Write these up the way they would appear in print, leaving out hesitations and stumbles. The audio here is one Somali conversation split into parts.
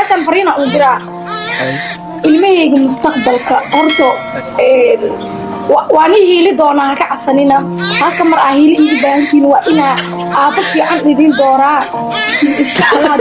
Meeshan fariina u diraa ilmahayga mustaqbalka. Horta waan ii hiili doonaa, ha ka cabsanina. Halka mar aa hiili iiga baahantihiin waa inaa aabbo fiican idin dooraa, insha Allah.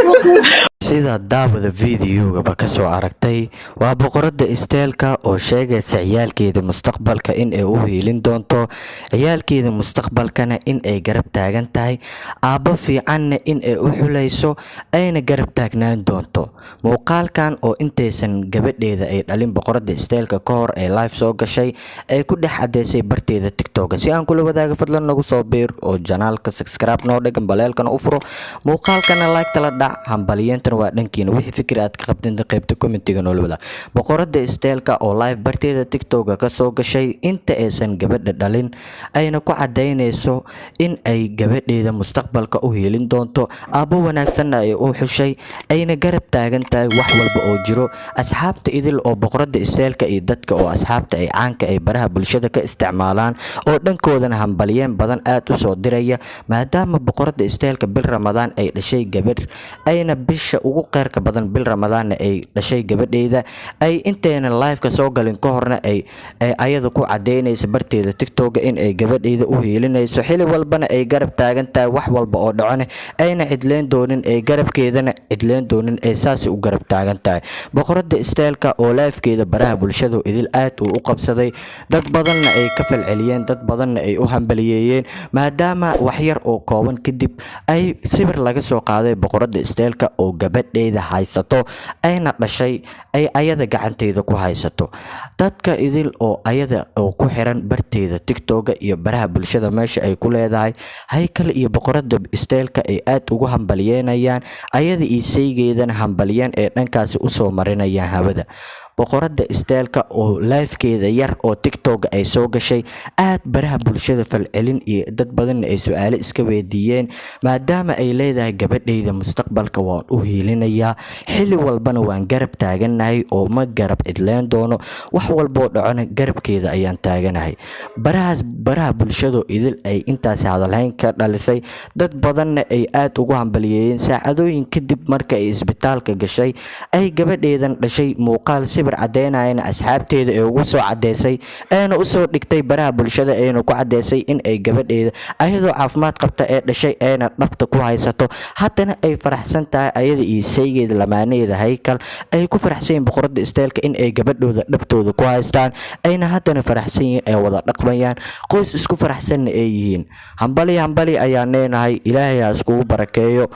Sida daawada videogaba kasoo aragtay, waa Boqorada Styleka oo sheegaysa ciyaalkeeda mustaqbalka in ay u hiilin doonto, ciyaalkeeda mustaqbalkana in ay garab taagan tahay, aabbo fiicanna in ay u xulayso, ayna garab taagnaan doonto. Muuqaalkan oo intaysan gabadheeda ay dhalin Boqorada Styleka ka hor ee live soo gashay ay ku dhex cadeysay barteeda TikTok, si aan kula wadaaga, fadlan nagu soo biir oo channelka subscribe noo dhigan, baleelkana u furo, muuqaalkana like tala dhac, hambalyeentana waa dhankiina. Wixii fikir aad ka qabteen qaybta commentiga noola wadaag. Boqorada Styleka oo live barteeda TikToka kasoo gashay inta aysan gabadha dhalin, ayna ku cadaynayso in ay gabadheeda mustaqbalka u hiilin doonto, aabbo wanaagsanna ay u xushay, ayna garab taagan tahay wax walba oo jiro. Asxaabta idil oo Boqorada Styleka iyo dadka oo asxaabta ay caanka ay baraha bulshada ka isticmaalaan oo dhankoodana hambalyeen badan aad u soo diraya, maadaama Boqorada Styleka bil Ramadaan ay dhashay gabadh, ayna bisha ugu qeyrka badan bil Ramadaanna ay dhashay gabadheeda, ay intayna liveka soo galin ka horna ay ayada ku cadaynaysa barteeda TikToka in ay gabadheeda u hiilinayso, xili walbana ay garab taagan tahay, wax walba oo dhacone ayna cidleyn doonin, ay garabkeedana cidleyn doonin, ay saasi u garab taagan tahay. Boqorada Styleka oo livekeeda baraha bulshadu idil aad uu u qabsaday, dad badanna ay ka falceliyeen, dad badanna ay u hambaliyeeyeen, maadaama waxyar oo kooban kadib ay sawir laga soo qaaday Boqorada Styleka oo gabadheeda haysato, ayna dhashay, ay ayada gacanteeda ku haysato. Dadka idil oo ayada oo ku xiran barteeda TikToka iyo baraha bulshada meesha ay ku leedahay Haykal iyo Boqorada Styleka ay aad ugu hambalyeynayaan ayada iyo saygeedana, hambalyeen ee dhankaasi usoo marinayaan hawada. Boqorada Styleka oo livekeeda yar oo TikTok ay soo gashay aad baraha bulshada falcelin iyo dad badanna ay su-aalo iska weydiiyeen, maadaama ay leedahay gabadhayda mustaqbalka waan u hiilinayaa, xilli walbana waan garab taaganahay oo ma garab cidleen doono, wax walboo dhacona garabkeeda ayaan taaganahay. Barahaas baraha bulshadu idil ay intaasi hadalhayn ka dhalisay, dad badanna ay aad ugu hambaliyeeyeen. Saacadooyin kadib marka ay isbitaalka gashay ay gabadheedan dhashay, muuqaal sawir cadeynayana asxaabteeda ee ugu soo cadeysay, ayna usoo dhigtay baraha bulshada, ayna ku cadeysay in ay gabadheeda ayadoo caafimaad qabta ee dhashay, ayna dhabta ku haysato, haddana ay faraxsan tahay ayada iyo saygeeda, lamaanaheeda Haykal, ay ku faraxsan yihiin Boqorada Styleka in ay gabadhooda dhabtooda ku haystaan, ayna haddana faraxsan yihiin, ay wada dhaqmayaan, qoys isku faraxsanna ay yihiin. Hambali hambali ayaan leenahay, Ilaahay ha iskugu barakeeyo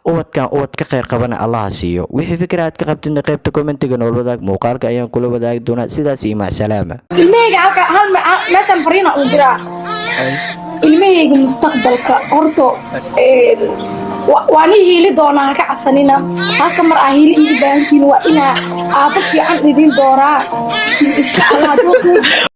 ubadkan, ubad ka kheyr qabana Allaha siiyo. Wixii fikir aad ka qabtidna qaybta commentiga nool wadaag, muuqaalka ayaan kula wadaagi doonaa. Sidaas iyo macsalaama. Ilmahayga halka hal meeshan fariina u diraa ilmahayga mustaqbalka. Horta waan ii hiili doonaa, ha ka cabsanina. Halka mar aa hiili iiga baahantihiin waa inaa aabbo fiican idin dooraa, insha Allah.